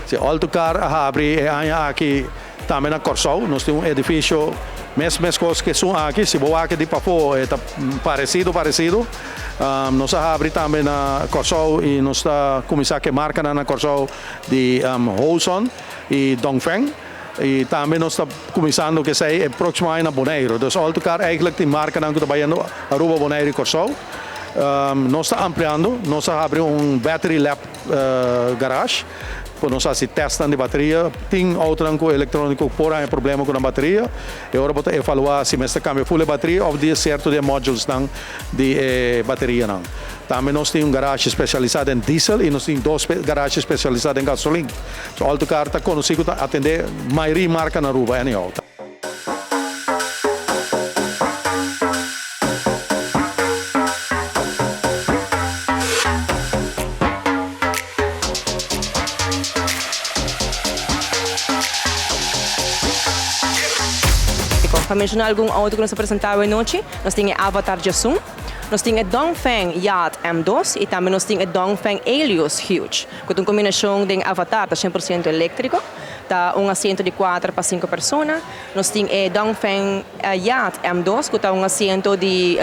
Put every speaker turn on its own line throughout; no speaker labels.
Si All To Car a habri e aña aki tambe na Kòrsou. Nos tin un edifisio mes meskos ku esun aki. Si bo wak di pafó e ta paresido paresido. Nos a habri tambe na Kòrsou i nos ta kuminsá ku e markanan na Kòrsou di Hozon i Dongfeng. I tambe nos ta kuminsando ku esei e próksimo aña na Boneiru. Dus All To Car eigentlik tin markanan ku ta bayendo Aruba, Boneiru i Kòrsou. Nos ta ampliando, nos a habri un battery lab garage pa nos hasi testnan di bateria. Tin outonan ku elektróniko por haña problema ku nan bateria. E ora bo ta evaluá si mester kambia ful e bateria òf di sierto di e modulesnan di e baterianan. Tambe nos tin un garage spesialisá den diesel i nos tin dos garage spesialisá den gasolin. So All To Car ta konosí ku ta atendé mayoria marka na Aruba anyhow.
Pa menshoná algun outo ku nos a presentá awe nochi, nos tin e Avatar Jasun, nos tin e Dongfeng Yacht M2 i tambe nos tin e Dongfeng Helios Huge, ku ta un kombinashon den Avatar ta 100% eléktriko, ta un asiento di kuater pa sinku persona. Nos tin e Dongfeng Yacht M2 ku ta un asiento di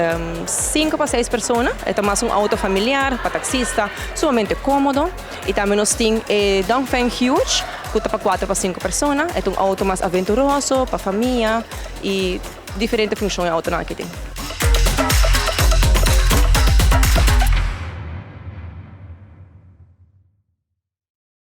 sinku pa seis persona. E ta mas un outo familiar pa taksista, sumamente kómodo. I tambe nos tin e Dongfeng Huge ku ta pa kuater pa sinku persona. E ta un outo mas aventuroso pa famia i diferente funshon e outonan aki tin.